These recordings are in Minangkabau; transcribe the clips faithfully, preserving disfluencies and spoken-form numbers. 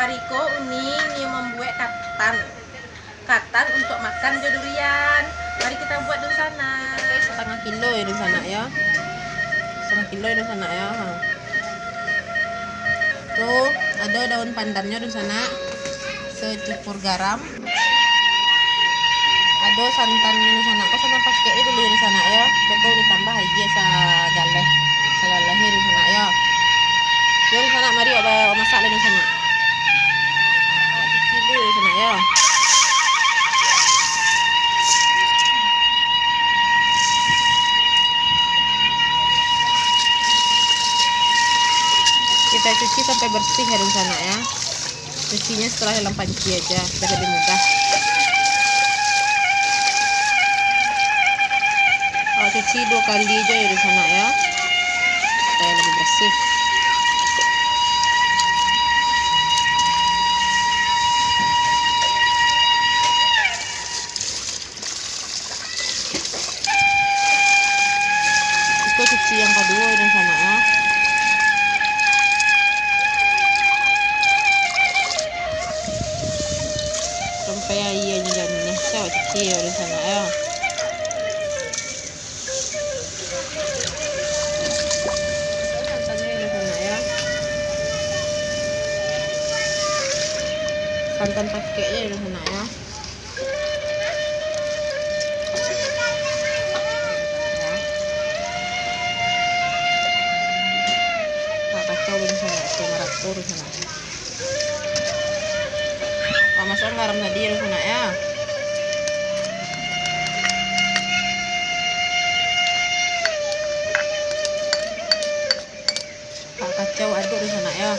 Niko Uni nio mambuek katan. Katan untuak makan jo durian. Mari kita buat dunsanak. Oke, setengah kilo yo dunsanak yo. Setengah kilo yo dunsanak yo. Ha. Tu, ado daun pandannyo dunsanak. Secukur garam. Ado santannyo dunsanak. Ko santan pakek dulu yo dunsanak yo. Beko ditambah aia sagaleh. Sagaleh yo dunsanak yo. Yo dunsanak, mari awak ba-, masak lah dunsanak. Cuci dulu yo dunsanak yo. Kita cuci sampai bersih yo dunsanak yo. Cucinya setelah dalam panci aja, biar lebih mudah. Awak cuci dua kali aja yo dunsanak yo, supaya lebih bersih. Iko cuci yang kaduo yo dunsanak yo. Sampai aianyo janiah, cuci yo dunsanak yo. Santannyo yo dunsanak yo. Santan pakek yo dunsanak yo. Nah, kacau dunsanak, kacau marato dunsanak. Nah, masuak garam tadi dunsanak yo. Kacau aduk dunsanak yo,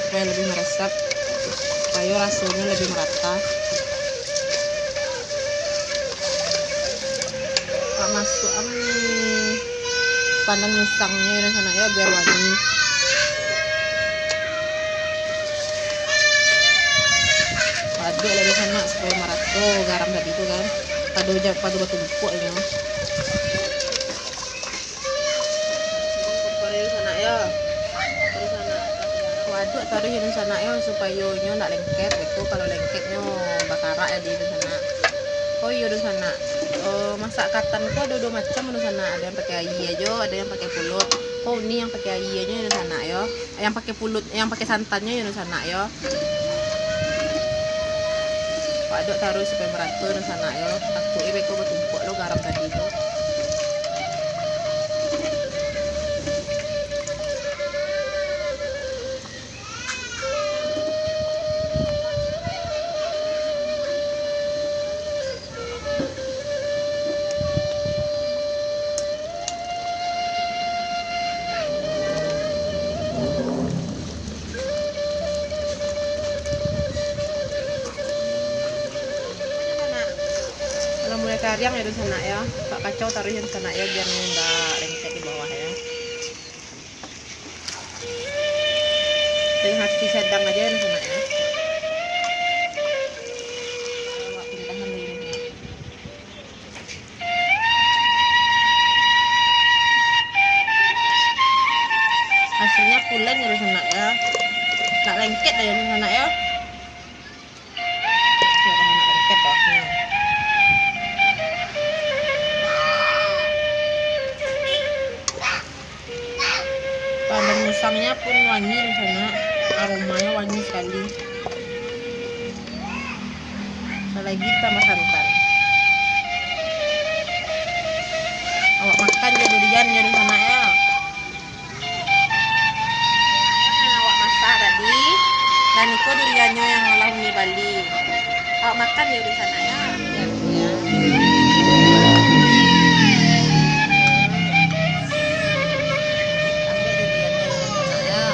supaya lebih meresap, supaya rasonyo lebih merata. Masuak an pandan musangnyo yo dunsanak yo, biar wangi. Aduk lah dunsanak supaya marato garam tadi tu kan. Pado ja-, pado batumpuak inyo. Taruih sanak yo. Taruih sanak. Waduk taruih sanak yo, supayo nyo ndak lengket. Itu kalau lengket nyo bakarak jadi tu sanak. Oh iyo tu sanak. Eh, masak katan ko ado duo macam tu sanak. Ado yang pakai aia ajo, ado yang pakai puluik. Ko uni yang pakai aia nyo tu sanak yo. Yang pakai puluik, yang pakai santannyo yo tu sanak yo. Waduk taruih supayo marato tu sanak yo. Takuik beko batumpuak lo garam tadi tu. Kalau mulai kariang yo tu sanak yo, kacau taruih yo tu sanak yo, biar indak lengket di bawah yo. Dengan api sadang aja yo tu sanak yo. Awak pintahan dulu ni. Hasilnyo pulen yo tu sanak yo. Ndak lengket doh yo tu sanak yo. Yo, nak lengket doh. Nah. Pandan musangnya pun wangi di sana. Aromanya wangi sekali. Apalagi ditambah santan. Awak makan jo durian jo di sana yo. Yang awak masak tadi, dan iko duriannyo yang lah uni bali. Awak makan yo di sana yo. Ya, ya. Ambil duriannyo di sana yo. Ya.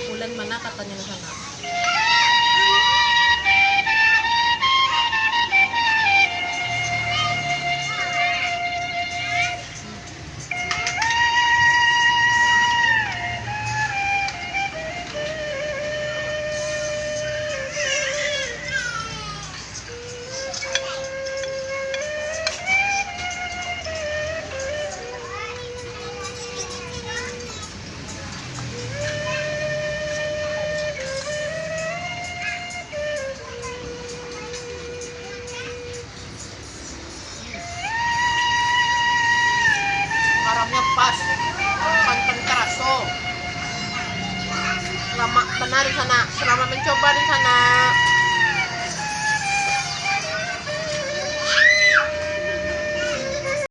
Pulen ma katannyo di sana. Selamat benar di sana. Selamat mencoba di sana.